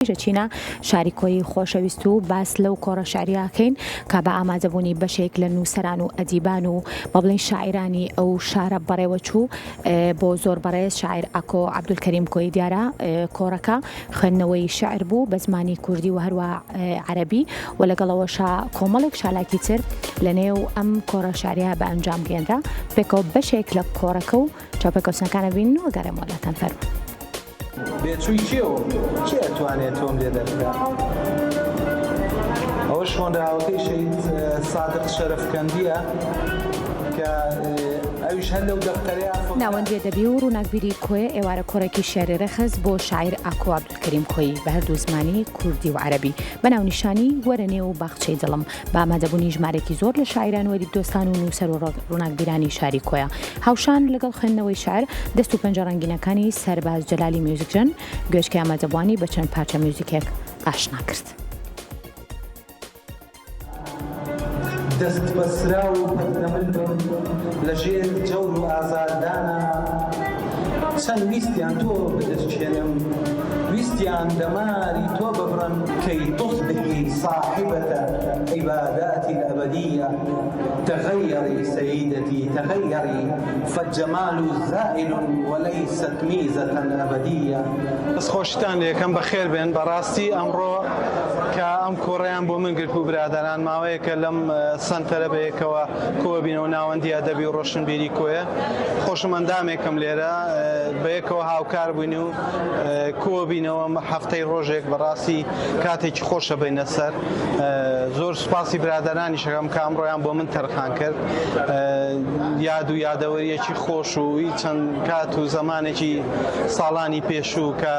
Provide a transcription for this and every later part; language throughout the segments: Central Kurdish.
دەچینە شاری کۆیی خۆشەویست و باس لەو کۆڕە شعریە ئەکەین کە بە ئامادەبوونی بەشێک لە نووسەران و ئەدیبان و با بڵێین شاعیرانی ئەو شارە بەڕێوەچوو بۆ زۆر بەڕێز شاعیر ئاکۆ عەبدولکەریم کۆیی دیارە کۆڕەکە خوێندنەوەی شعر بوو بە زمانی کوردی و هەروە عەرەبی و لەگەڵەوەشا کۆمەڵێک چالاکی تر لە نێو ئەم کۆڕە شعریە بە ئەنجام گەیەنرا پێکەوە بەشێک لە کۆڕەکە و چاوپێکەوتنەکان ئەبینن و ئەگەڕێمەوە لاتان فەرموون. بێچووی کێوم، کێ ئەتوانێ تۆم لێ دەربکا؟ ئەوەش هۆنراوەکەی شەهید سادق شەرەفکەندییە کە ئەویش هەر لەو دەفتەرەیا. ناوەندی ئەدەبی و ڕووناکبیری کۆیە ئێوارە کۆڕێکی شیعری ڕێکخست بۆ شاعیر ئاکۆ عەبدولکەریم کۆیی بە هەردوو زمانی کوردی و عەرەبی بە ناونیشانی وەرە نێو باخچەی دڵم بە ئامادەبوونی ژمارەیەکی زۆر لە شاعیران و ئەدیبدۆستان و نووسەر و ڕووناکبیرانی شاری کۆیە هاوشان لەگەڵ خوێندنەوەی شعر دەست و پەنجە ڕەنگینەکانی سەرباز جەلالی میوزیکژەن گوێچکەی ئامادەبووانی بە چەند پارچە میوزیکێک ئاشنا کرد. دەست بەسراو و پەتنەمل بم لە ژێر جەور و ئازاردانا چەند ویستیان تۆ بدرکێنم ویستیان دەماری تۆ ببڕن کەی تصبحی صاحبە عبادات الابدیە تغیری سیدتی تغیری فالجمال زائل وليست میزە ابدیە. دەست خۆشیتان لێکەم بەخێر بێن بەڕاستی ئەمڕۆ کە ئەم کۆڕەیان بۆ من گرت و برادەران ماوەیەکە لەم سەنتەرە بەیەکەوە کۆبینەوە ناوەندی ئەدەبی و ڕۆشنبیری کۆیە خۆشم ئەندامێکم لێرە بەیەکەوە هاوکار بووین و کۆبینەوە هەفتەی ڕۆژێک بەڕاستی کاتێکی خۆشە بینە سەر زۆر سوپاسی برادەرانیشەکەم کە ئەمڕۆیان بۆ من تەرخان کرد یاد و یادەوەریەکی خۆش و چەند کات و زمانێکی ساڵانی پێشوو کە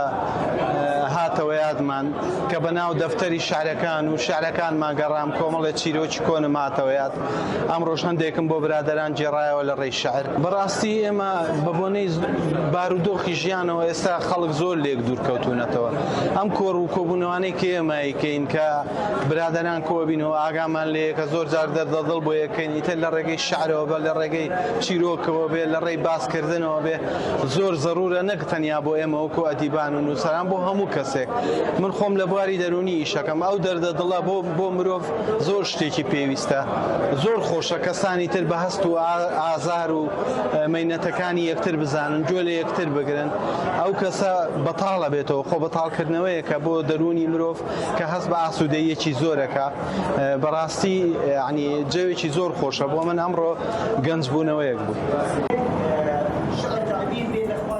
هاتەوە یادمان کە بە ناو دەفتەری شعرەکان و شعرەکانمان گەڕام کۆمەڵێ چیرۆکی کۆنم هاتەوە یاد ئەمڕۆش هەندێکم بۆ برادەران گێڕایەوە لە ڕێی شعر. بەڕاستی ئێمە بە بۆنەی بارودۆخی ژیانەوە ئێستا خەڵک زۆر لێک دوور کەوتوونەتەوە. ئەم کۆڕ و کۆبوونەوانەی کە ئێمە ئەیکەین کە برادەران کۆبینەوە ئاگامان لێیە کە زۆر جار دەردە دڵ بۆ یەکەین ئیتر لە ڕێگەی شعرەوە بێ لە ڕێگەی چیرۆکەوە بێ لە ڕێی باسکردنەوە بێ زۆر زەرورە نەک تەنیا بۆ ئێمە وەکو ئەدیبان و نووسەران بۆ هەموو کەسێک من خۆم لە بواری دەروونی ئیشەکەم ئەو دەردە دڵە بۆ بۆ مرۆڤ زۆر شتێکی پێویستە زۆر خۆشە کەسانی تر بە هەست و ئازار و مەینەتەکانی یەکتر بزانن گوێ لە یەکتر بگرن ئەو کەسە بەتاڵە بێتەوە خۆ بەتاڵکردنەوەیەکە بۆ دەروونی مرۆڤ کە هەست بە ئاسوودەیەکی زۆرەکە بەڕاستی ینی جەوێکی زۆر خۆشە بۆ من ئەمڕۆ گەنج بوونەوەیەک بوو.